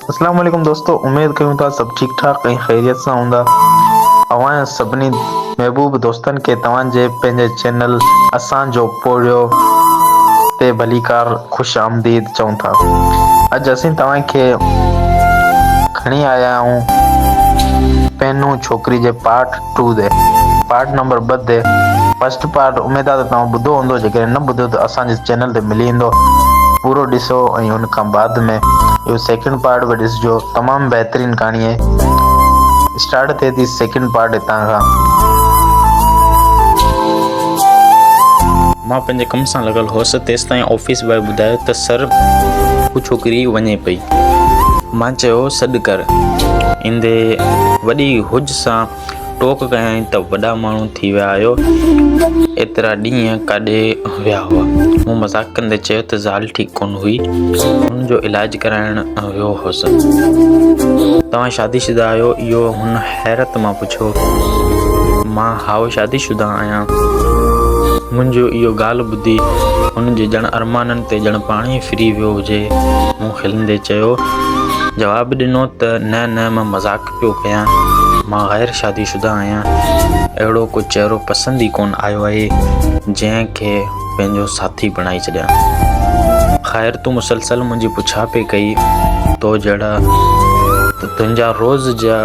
اسلام عليڪم دوستو اميد ڪيون ٿا سڀ ٺيڪ ٺاڪ ۽ خيريت سان هوندا. اوهان سڀني محبوب دوستن کي توهان جي پنهنجي چينل اسان جو پورهيو تي ڀليڪار خوش آمديد چئون ٿا. اڄ اسين توهان کي کڻي آيا آهيون پنهون ڇوڪري جي پارٽ ٽو تي پارٽ نمبر ٻه تي فرسٽ پارٽ اميد آ ته توهان ٻڌو هوندو جيڪڏهن نه ٻڌو ته اسان جي چينل تي ملي ويندو پورو ڏسو ۽ ان کان بعد ۾ اهو سيڪنڊ پارٽ به ڏسجو تمام بهترين ڪهاڻي آهي اسٽارٽ ٿئي ٿي سيڪنڊ پارٽ هتان کان. مان پنهنجي ڪم سان لڳل هوس تيستائين آفيس بواء ٻڌايو ته سر هو ڇوڪري وڃي پئي. مان چيو سڏ ڪر. ايندي وڏي هج سان ٽوڪ ڪيائين ته وڏا ماڻهو ٿي ويا آهيو، ايترا ڏينهن ڪاڏي ويا هئا؟ مون مذاق ڪندي چيو ته زال ٺيڪ ڪونه هئي، هن جو علاج ڪرائڻ ويو هوس. توهان شادي شده آهيو؟ اهو هن حيرت مان پڇيو. مان هائو شادي شده آهيان. منهنجو اهو ڳالهه ٻڌي هن جي ڄڻ ارمانن تي ڄڻ پاڻي ڦري ويو هجي. مون کلندي چيو. جواب ڏنو ته نه نه مان مذاق پيو ڪيان، مان غير شادي شده آهيان. اهڙو ڪو چهرو پسند ئي ڪونه آيو آهي، جنهن کي پنهنجو ساٿي بڻائي ڇڏيان. خير تون مسلسل منهنجي پڇا پئي ڪئي، تو جهڙا ته تنهنجا روز جا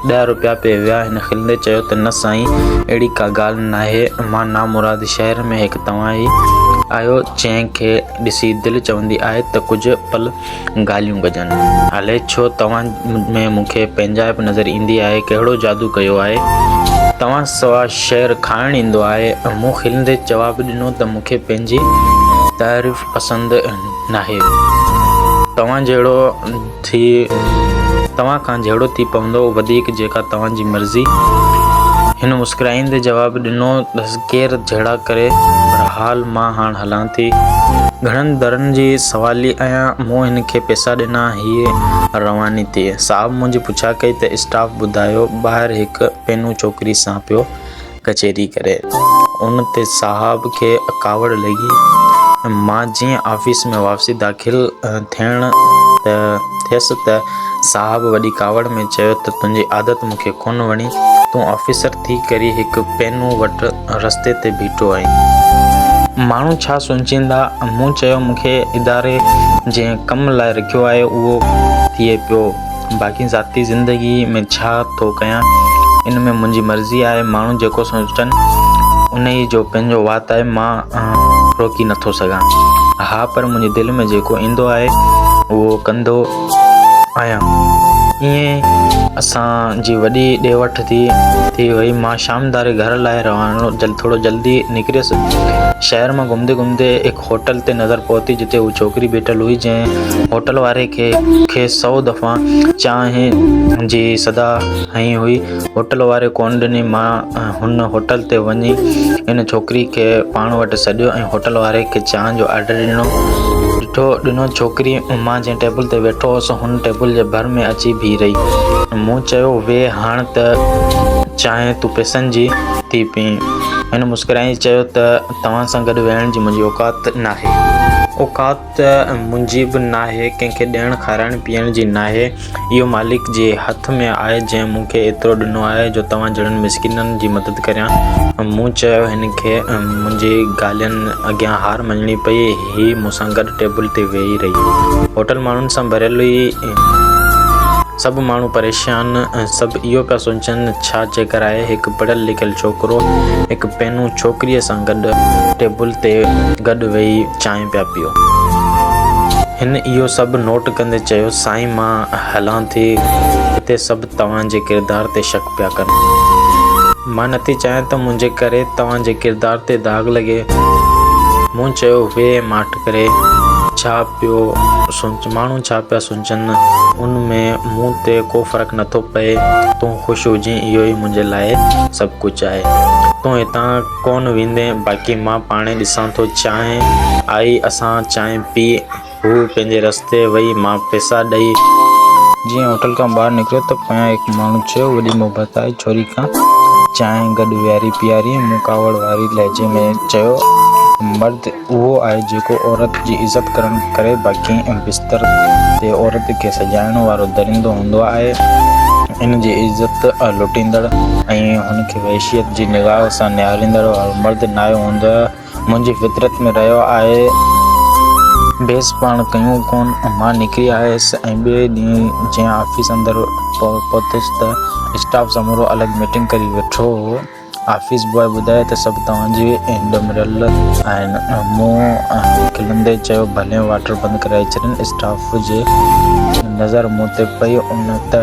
ڏهه روپيا پئي ويا. هن کلندي چيو ته نه سائين اهڙي ڪا ڳالهه ناهي، مان نامراد شهر ۾ هڪ توهان ئي آهيو، جنهن کي ڏسي دل چوندي آهي ته ڪجهه پل ڳالهيون ڪجن. الائي ڇو توهان ۾ مون کي پنهنجائپ نظر ايندي آهي. ڪهڙو جادو ڪيو آهي. توهان سوا شعر کائڻ ايندو آهي. مون کلندي جواب ڏنو ته مون کي پنهنجي تعريف پسند ناهي. توهان جهڙو ٿي توهان کان جهڙو ٿي پوندو وڌيڪ جيڪا توهان جي مرضي. هن مسڪرائيندي جواب ڏنو ته ڪير جهيڙا ڪري بھرحال مان هاڻ هلان ٿي. گهڻن درن جي سوالي آهيان. مون هن کي پئسا ڏنا. هيء رواني ٿي. صاحب منهنجي پڇا ڪئي ته اسٽاف ٻڌايو ٻاهر هڪ پينو ڇوڪري سان پيو ڪچهري ڪري. ان تي صاحب کي ڪاوڙ لڳي. مان جيئن آفيس ۾ واپسي داخل ٿيڻ ته ٿيس ته صاحب وڏي ڪاوڙ ۾ چيو ته تنهنجي عادت مون کي ڪونه وڻي. تون آفيسر ٿي ڪري هڪ پينو وٽ رستي تي بيٺو آهين. ماڻهو ڇا سوچيندا؟ مون چيو مون کي اداري جنهن ڪم لاء رکيو آهي اهو ٿئي پيو. باقي ذاتي زندگي ۾ ڇا ٿو ڪيان ان ۾ منهنجي مرضي آهي. ماڻهو جيڪو سوچن انهي جو پنهنجو وات آهي مان روڪي نٿو سگهان. ها پر منهنجي دل ۾ جيڪو ايندو آهي اهو ڪندو آهيان. ائين اسان جي وڏي ڏي وٺ ٿي ٿي وئي. مان شام ڌاري گهر لاء روانو ٿورو جلدي نڪريس. شهر مان گهمندي گهمندي هڪ هوٽل تي نظر پهتي جتي هو ڇوڪري بيٺل هئي جنهن هوٽل واري کي کيس سئو دفعا چانهه جي صدا هنئي هئي. هوٽل واري ڪونه ڏني. مان هن هوٽل تي وڃي ان ڇوڪري کي پاڻ وٽ سڏيو ۽ هوٽل واري کي چانهه جو آرڊر ڏنو. ڏٺو ڏنو ڇوڪري مان جنهن ٽيبل تي ويٺو هوس هن ٽيبل جي ڀر ۾ اچي بيهي رهي. مون چيو ويهه هاڻ ته چانهه تون پئسن جي ٿي پيئين. هن مسڪرائيندي چيو ته توهان سان گڏ ويهڻ جي منهنجي اوقات ناهي. اوقات ته منهنجي به ناهي، ڪنهن کي ڏيڻ کارائڻ پيئڻ جي ناهي. اهو مالڪ جي هٿ ۾ آهي جنهن مون کي ايترو ڏنو آهي جو توهان جهڙن مسڪينن جي مدد ڪريان. مون چيو هن کي منهنجي ڳالهين اڳيان هار مڃڻي پئي. هي مون سان گڏ ٽيبل تي ويهي رهي. هوٽل ماڻهن سان ڀريل هئي. سڀ ماڻهو پريشان، سڀ اهو پيا سوچن ڇا چيڪر آهي هڪ پڙهيل لکيل ڇوڪرو هڪ پينو ڇوڪريء سان گڏ ٽيبل تي گڏ ويهي چانهه پيا پيئو. هن اهو سڀ نوٽ ڪندي چيو سائين مان هلان ٿي هتي سڀ توهان جي ڪردار تي شڪ پيا ڪن. مان نٿي چاهيان ته منهنجي ڪري توهان جي ڪردار تي داغ لڳي. مون چيو ويهه ماٺ ڪري ڇا پيو سوچ ماڻهو ڇا پيا سوچن ان ۾ مون تي ڪو فرق نٿو پئي تون خوش هجين اهو ئي منهنجي لاء سڀ ڪجهه آهي. تون هتان ڪونه ويندين باقي مان پاڻهي ڏسان ٿو چانهه آئي اسان چانهه پي هو پنهنجي رستي وئي مان پئسا ڏئي. جيئن هوٽل کان ٻاهر نڪريو ته پويان هڪ ماڻهو چيو وڏي محبت آهي ڇوري کان چانهه گڏ ويهاري پياري مون ڪاوڙ واري لهجي ۾ چيو مرد اهو آهي جيڪو عورت جي عزت ڪرڻ ڪري باقي بستر. تي عورت کي سجائڻ وارو درندو هوندو آهي. ان جي عزت لٽيندڙ ۽ هن کي وحشيت جي نگاهه سان نهاريندڙ وارو مرد ناهي هوندو. منهنجي فطرت ۾ رهيو آهي. بحث پاڻ ڪيون ڪون. مان نڪري آيس ۽ ٻئي ڏينهن جيئن آفيس اندر پهتس ته اسٽاف سمورو الڳ ميٽنگ ڪري ويٺو هو. آفيس بواء ٻڌايو ته سڀ توهان جي ڏمريل آهن. مون کلندي چيو ڀلين واٽر بند ڪرائي ڇڏين. اسٽاف جي نظر مون تي پئي ان ته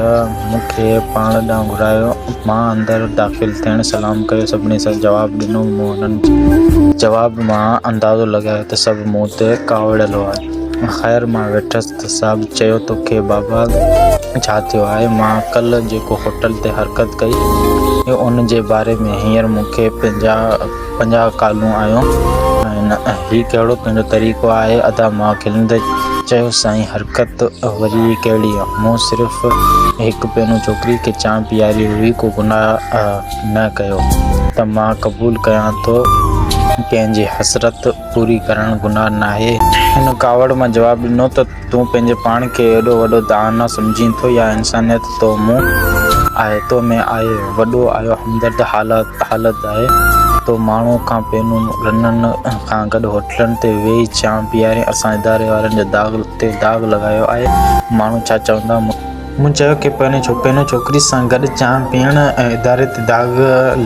مون کي پاڻ ڏانهن گهرايو. مان اندر داخل ٿيڻ سلام ڪيو سڀني سان جواب ڏنو. مون انهن جي جواب مان اندازو لڳايو ته سڀ مون تي ڪاوڙيل هئا. خير مان ويٺس ته صاحب چيو توکي بابا ڇا ٿيو آهي؟ مان ڪلهه جيڪو هوٽل تي حرڪت ڪئي ان جي باري ۾ هينئر مون کي 50 ڪالون آيون آهن. هي ڪهڙو تنهنجو طريقو آهي ادا؟ مان کلندي چيو سائين حرڪت وري ڪهڙي؟ مون صرف هڪ پينو ڇوڪري کي چانهه پياري هئي ڪو گناهه نه ڪيو ته مان قبول ڪيان ٿو ڪنهن جي حسرت پوري ڪرڻ گناهه ناهي. هن ڪاوڙ مان جواب ڏنو ته تون پنهنجي پاڻ کي ايڏو وڏو داناء سمجهين ٿو يا انسانيت تو مون آهي تو ۾ آهي وڏو آيو همدرد حالت آهي تو ماڻهو کان پينون رنن کان گڏ هوٽلن تي ويهي چانهه پيارين اسان اداري وارن جي داغ تي داغ لڳايو آهي ماڻهو ڇا چوندا مون چيو ڪي پينو ڇوڪري سان گڏ چانهه پيئڻ اداري تي داغ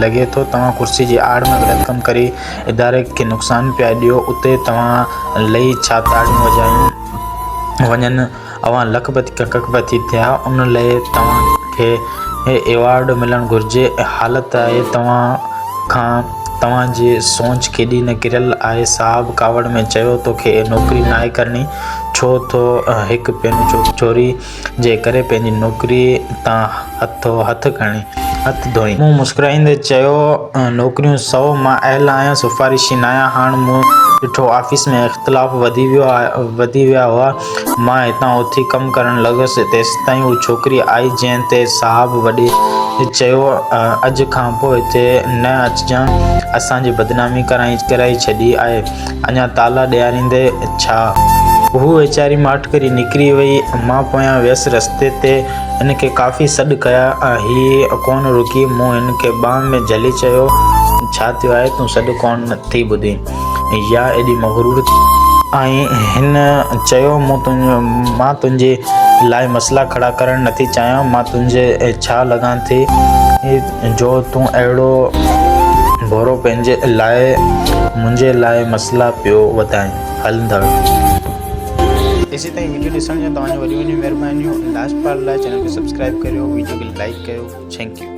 لڳي ٿو توهان ڪرسي جي آڙ ۾ غلط ڪم ڪري اداري کي نقصان پيا ڏيو اتي توهان لئي ڇا تاڙيون وڄايون وڃن اوهان لک پتي ڪک پتي ٿيا ان لئي توهان کي ايوارڊ ملڻ گهرجي حالت آهي توهان کان توهان جي سوچ ڪيڏي نه ڪريل آهي صاحب ڪاوڙ ۾ چيو توکي نوڪري ناهي ڪرڻي ڇو ٿو هڪ پينو چوري جي ڪري پنهنجي نوڪري تان هٿو هٿ کڻي هٿ ڌوئين. مون مسڪرائيندي چيو، نوڪريون سو مان اهل آهيان، سفارشي ناهيان. هاڻ مون ڏٺو آفيس ۾ اختلاف وڌي ويا هئا. مان هتان اٿي ڪم ڪرڻ لڳس. تيستائين هو ڇوڪري آئي، جنهن تي صاحب وڏي چيو، اڄ کان پوء هتي نه اچجان، اسان جي بدنامي ڪرائي ڇڏي آهي. اڃا تالا ڏياريندي ڇا؟ هوء ويچاري ماٺ ڪري نڪري وئي. مان پويان ويس. رستي تي هن کي ڪافي سڏ ڪيا. هيء ڪونه رڪي. مون هن کي ٻانهن ۾ جهلي چيو، ڇا ٿيو آهي؟ تون سڏ ڪونه ٿي ٻڌين يا ايڏي مغرور آهين؟ هن چيو، مان تنهنجي لاء مسئلا کڙا ڪرڻ نٿي چاهيان. مان تنهنجي ڇا لڳان ٿي؟ جو تون اهڙو ڀورو پنهنجي لاء منهنجي لاء مسئلا پيو وڌائين. هلندڙ. ايسيتائين ويڊيو ڏسڻ جون توهان جون وڏيون وڏيون مهربانيون لاسٽ پارٽ لاء چينل کي سبسڪرائب ڪريو ويڊيو کي لائيڪ ڪيو thank you.